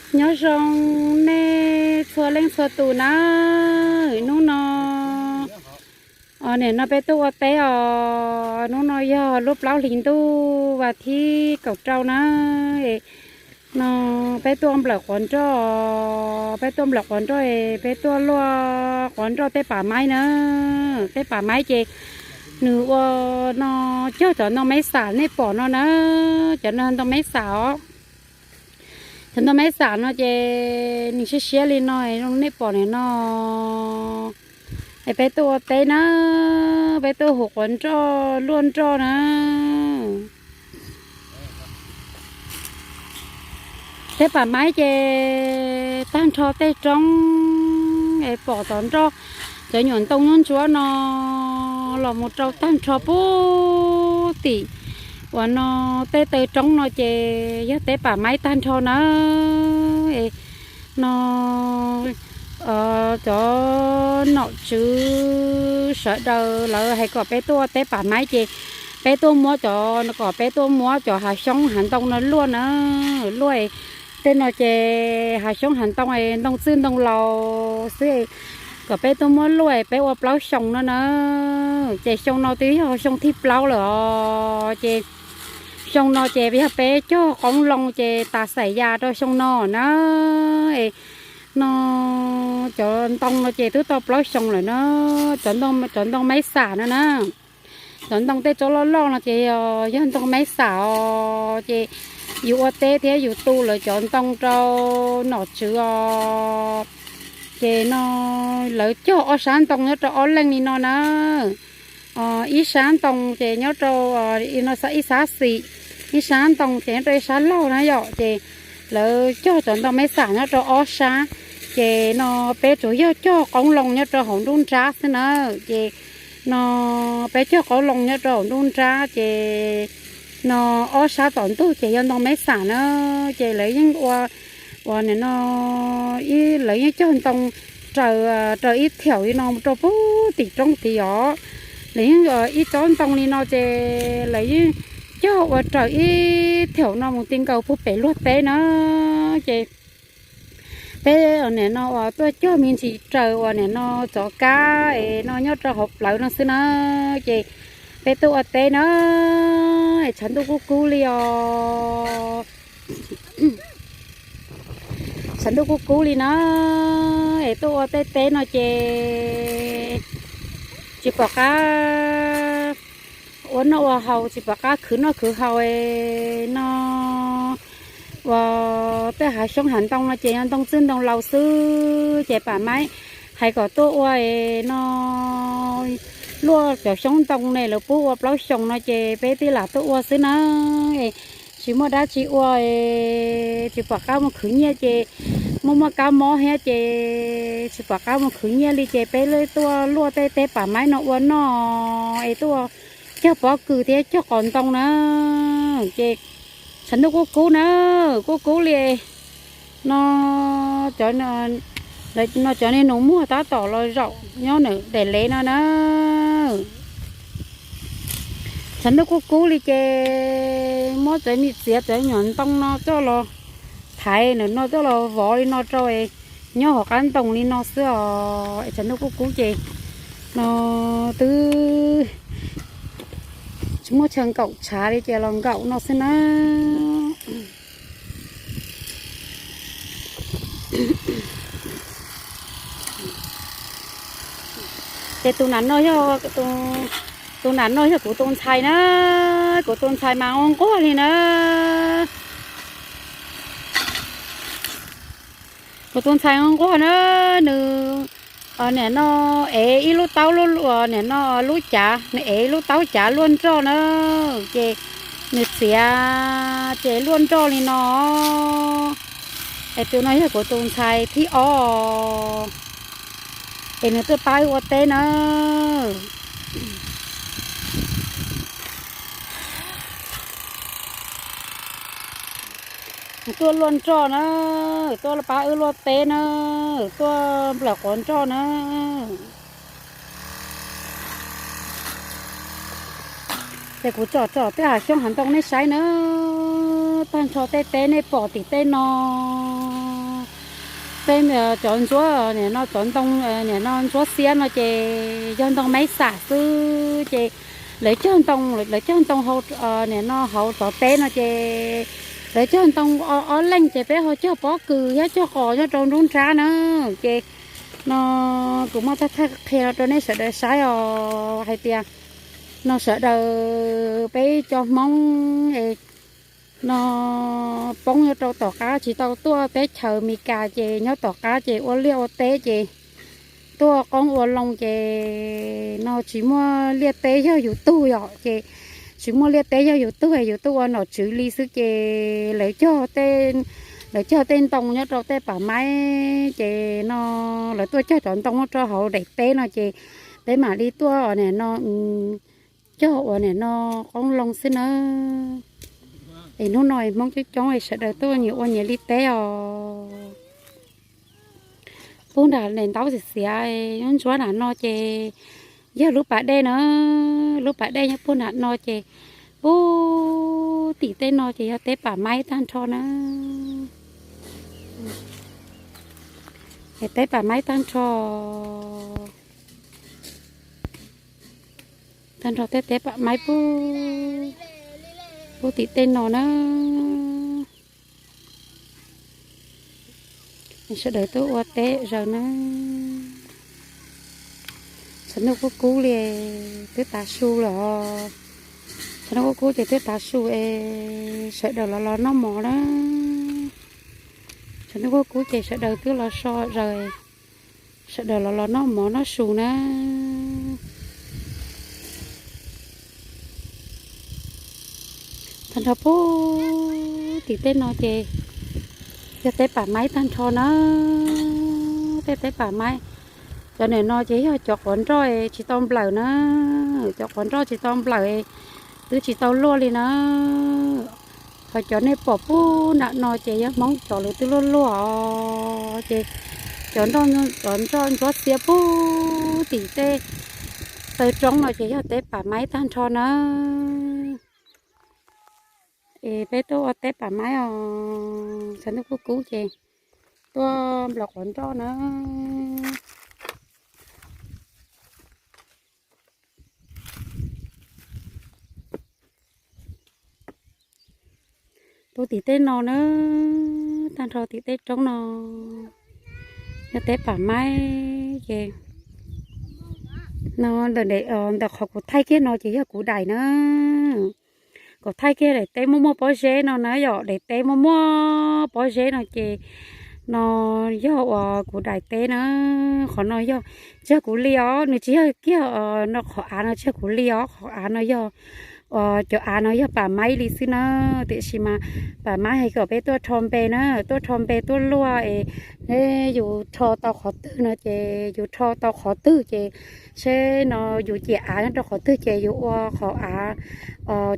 Nyob zoo nej txhua leej txhua tus na, hnub no, nim no peb tuaj ua teb os, hnub no yog lub plaub hlis ntuj vas thib kaum rau na, no peb tuaj nplawm quav nroj, peb tuaj nplawm quav nroj, peb tuaj luaj quav nroj tej pam maib na, tej pam maib ces nws ua no cog cov ntoo maib xam nej pom no na, cov no ntoo maib xam os. Cov ntoo maib xam no ces nws siab siab li no, zoo nej pom nim no. Es peb tuaj ua teb na, peb tuaj huv quav nroj luaj nroj na. Tej pam maib ces tag nrho tej roob es pom tom nroj, cov nyuam ntoo nyob ntsuab no los mus rau tag nrho puag tim uas no tej taw roob no ces yog teb pam maib tag nrho na. Es no cov nom tswv sawv daws lawv hais kom peb tuaj ua teb pam maib ces peb tuaj muab cov, kom peb tuaj muab cov hav xyoob hav ntoo no luaj na, luaj. Tej no ces hav xyoob hav ntoo, ntoo txwj ntoo laus xwb, kom peb tuaj muab luaj peb ua plaub xyoo no na. Ces xyoo no twb yog xyoo thib plaub lawm os, ces xyoo no ces yog peb cog qoob loo ces tas xais ya rau xyoo no na. No cov ntoo no ces twb tau plaub xyoo lawm na, cov ntoo maib xam no na. Cov ntoo tej tsob loj loj no ces yog ntoo maib xam os, ces yus ua teb thiab yus tu lawv cov ntoo rau nom tswv os. Ces no lawv cog ob sab ntoo nyob rau ob leeg li no na. Ib sab ntoo ces nyob rau ib sab xis, ib sab ntoo ces nyob rau ib sab laug na yom. Ces lawv cog cov ntoo maib xam nyob rau ob sab, ces no peb tsuas yog cog qoob loo nyob rau hauv nruab nrab xwb na. Ces no peb cog qoob loo nyob rau hauv nruab nrab, ces no ob sab tom ntug ces yog ntoo maib xam na. Ces lawv yeej ua, ua nim no lawv yeej cog ntoo raws, raws ib thaum li no mus rau puag tim roob tid os. Lawv yeej ib tsob ntoo li no ces lawv yeej cog ua raws ib thaum no mus ti nkaus puag pem luag teb na. Ces peb nim no uas tuaj cog me ntsis raws uas nim no cov kab es no nyob rau hauv plawv no xwb na. Ces peb tuaj ua teb na, es tshav ntuj kub kub li os. Tshav ntuj kub kub li na, es tuaj ua tej teb no ces tsis pom qab ua noj ua haus, tsis pom qab khwv noj khwv haus no. Uas tej hav xyoob hav ntoo no ces yog ntoo txwj ntoo laus xwb, ces pam maib hais kom tuaj ua no luaj cov xyoob ntoo ne lawv pub ua plaub xyoos no ces peb tij lam tuaj ua xwb na. Tsis muaj dab tsi ua, tsis pom qab mus khwv nyiaj ces muaj muaj kab mob thiab ces tsis pom qab mus khwv nyiaj li ces peb tuaj luaj tej teb pam maib no ua noj, es tuaj cog pob kws thiab cog qos ntoo na. Ces tshav ntuj kub kub na, kub kub li no. Cov no cov niag nus muag tab tom los zaum nyob nws daim lev no na. Tshav ntuj kub kub li ces muab cov me txiav cov nyuam ntoo no coj los thaiv ntawm no coj los vov li no rau nyob hauv qab ntoo li no xwb os. Tshav ntuj kub kub ces no twb tsis muaj chaw nkaum tshav li ces los nkaum no xwb na. Ces tus nam no yog, tus nam no yog kuv tus ntxhais na, kuv tus ntxhais mas nquag nquag li na. Kuv tus ntxhais nquag nquag na, nws nim no ev ib lub taub, nim no lub cav, nws ev ib lub taub cav luaj nroj na, ces nws txiav ces luaj nroj li no. Es tus no yog kuv tus ntxhais thib ob, es nws tuaj pab wb ua teb na. Nws tuaj luaj nroj na, tuaj pab wb luaj teb na, tuaj nplawm quav nroj na. Ces kuv tsom tsom tej hav xyoob hav ntoo nej saib na, tag nrho tej teb nej pom tim tej no. Tej cov ntsuab nim no cov ntoo nim no ntsuab xiab no ces yog ntoo maib xam xwb ces lawv cog ntoo, lawv cog ntoo hauv nim no hauv tov teb no ces lawv cog ntoo ob leeg ces peb ho cog pob kws thiab cog qos nyob rau nruab nrab na. Ces no kuv muab thaj thaj qhia rau nej sawv daws saib os hais tias no sawv daws peb cov Hmoob es no poob nyob rau tom qab tsis tau tuaj teb chaws Amelikas ces nyob tom qab ces ua liaj ua teb ces tuaj qoob ua loo ces no tsis muaj liaj teb yog yus tug yom ces tsis muaj liaj teb yog yus tug es yus tuaj ua nom tswv li xwb ces lawv cog tej ntoo nyob rau tej pam maib ces no lawv tuaj cog cov ntoo nyob rau hauv daim teb no ces peb mam li tuaj nim no cog ua nim no qoob loo xwb na. Es hnub no Hmoob coob coob es sawv daws tuaj nyias ua nyias li teb os. Pub nram daim ntaub xiav xiav ntsuab nram no ces yog lub pas dej na, lub pas dej nyob puag nram no ces pub tim tej no ces yog teb pam maib tag nrho na. Es teb pam maib tag nrho, tag nrho tej teb pam maib pub, pub tim tej no na. Sawv daws tuaj ua teb zaws na. Tshav ntuj kub kub li, twb tav su lawm os. Tshav ntuj kub kub ces twb tav su es sawv daws los los noj mov na. Tshav ntuj kub kub ces sawv daws twb los so zaws, sawv daws los los noj mov noj su na. Tag nrho pub tim tej no ces yog teb pam maib tag nrho na, tej teb pam maib. Cov nim no ces yog cov quav nroj tsis tau nplawm na, cov quav nroj tsis tau nplawm, twb tsis tau luaj li na. Ho cov nej pom pub nram no ces yog Hmoob cov lawv twb luaj luaj os, ces cov nroj, cov nroj ntsuab xiab pub tim tej taw roob no ces yog teb pam maib tag nrho na. Es peb tuaj ua teb pam maib os, tshav ntuj kub kub ces tuaj nplawm quav nroj na. Pub tim tej no na, tag nrho tim tej roob no yog teb pam maib ces no ntawm qhov kuv thaij kiag no ces yog kuv daim na. Kuv thaij kiag daim teb muaj muaj pob zeb no na, yog daim teb muaj muaj pob zeb no ces no yog uas kuv daim teb na. Qhov no yog tsis yog kuv li os, nws tsis yog kiag no qhov av no tsis yog kuv li os, qhov av no yog cov av no yog pam maib li xwb na. Tiam sis mas pam maib hais kom peb tuaj rho npe na, tuaj rho npe tuaj luaj es yus rho tau qhov twg no ces yus rho tau qhov twg ces seb no yus ciam av nyob rau qhov twg ces yus ua qhov av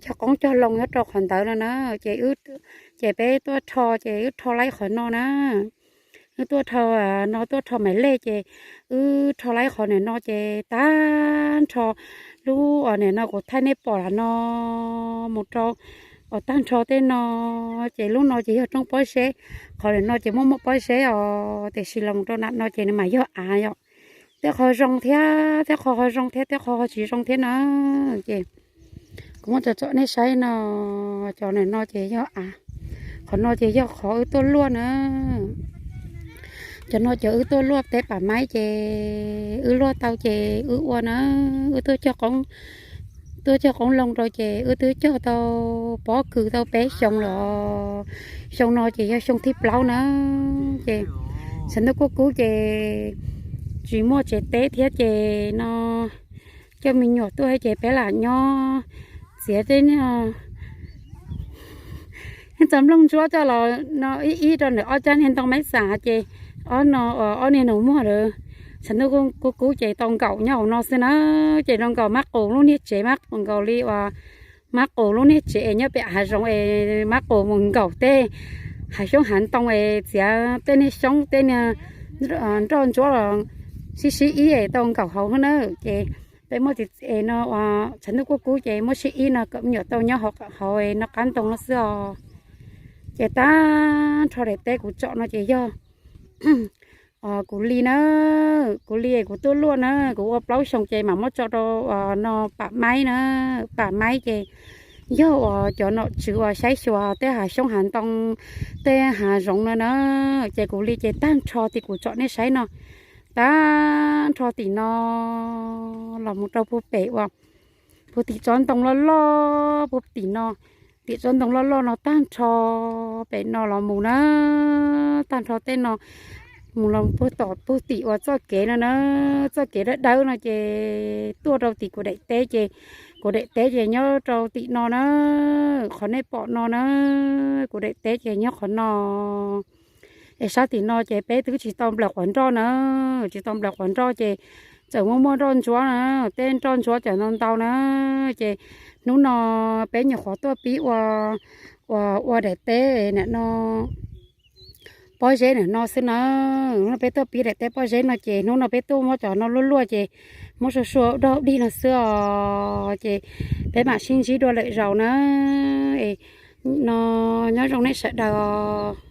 cog qoob cog loo nyob rau qhov ntawd no na. Ces, ces peb tuaj rho ces wb rho laib qhov no na. Wb tuaj rho no tuaj rho maim lej ces wb rho laib qhov nim no ces tag nrho lub nim no kuv thaij nej pom lam no mus rau tag nrho tej no ces lub no ces yog roob pob zeb, qhov nim no ces muaj muaj pob zeb os, tiam sis los rau nram no ces nws mas yog av yom. Tej qhov zoo thiab tej qhov ho zoo thiab tej qhov ho tsis zoo thiab na. Ces kuv muab tsom tsom nej saib no, cov nim no ces yog av, qhov no ces yog qhov wb tuaj luaj na. Cov no cov wb tuaj luaj teb pam maib ces wb luaj tau ces wb ua na, wb tuaj cog qoob, tuaj cog qoob loo rau ces wb twb cog tau pob kws tau peb xyoo los, xyoo no ces yog xyoo thib plaub na. Ces tshav ntuj kub kub ces tsis muaj tsev teb thiab ces no coj me nyuam tuaj ces peb lam nyob txiav tej niag txo nplooj ntsuab coj los no ib ib rau ntawm ob cab niag ntoo maib xam ces ob no, ob niag nus muag lawm. Tshav ntuj kub kub ces tau nkaum nyob hauv no xwb na, ces tau nkaum mab qus lub niag tsev, mab qus nkaus li uas mab qus lub niag tsev es nyob pem hav zoov es mab qus mus nkaum tej hav xyoob hav ntoo es txiav tej niag xyoob tej niag nroj ntsuab los sib sib ib es tau nkaum hauv na. Ces peb muaj txiv txiv no uas tshav ntuj kub kub ces muab sib ib no kom me nyuam tau nyob hauv no qab ntoo no xwb os. Ces tag nrho daim teb kuv tsom no ces yog kuv li na, kuv li kuv tuaj luaj na, kuv ua plaub xyoo ces mam muab tso rau no pam maib na, pam maib ces yog uas cov nom tswv uas saib xyuas tej hav xyoob hav ntoo, tej hav zoov no na, ces kuv li ces tag nrho tim kuv tsom nej saib no, tag nrho tim no los mus rau puag pem uas puag tim tsob ntoo loj loj puag tim no, tim tsob ntoo loj loj no tag nrho pem no los mus na, tag nrho tej no mus los puag tom puag tim uas txoj kev no na, txoj kev dawb dawb no ces tuaj rau tim kuv daim teb ces kuv daim teb ces nyob rau tim no na, qhov nej pom no na, kuv daim teb ces nyob qhov no. Es sab tim no ces peb twb tsis tau nplawm quav nroj na, tsis tau nplawm quav nroj ces txawm muaj muaj nroj ntsuab na, tej nroj ntsuab cov ntau ntau na, ces hnub no peb nyuam qhuav tuaj pib ua, ua, ua daim teb nim no pob zeb nim no xwb na. Hnub no peb tuaj pib daim teb pob zeb no ces hnub no peb tuaj muab cov no luaj luaj ces muab sua sua dog dig no xwb os, ces peb mam sib ntsib dua lwm zaus na. No nyob zoo nej sawv daws os.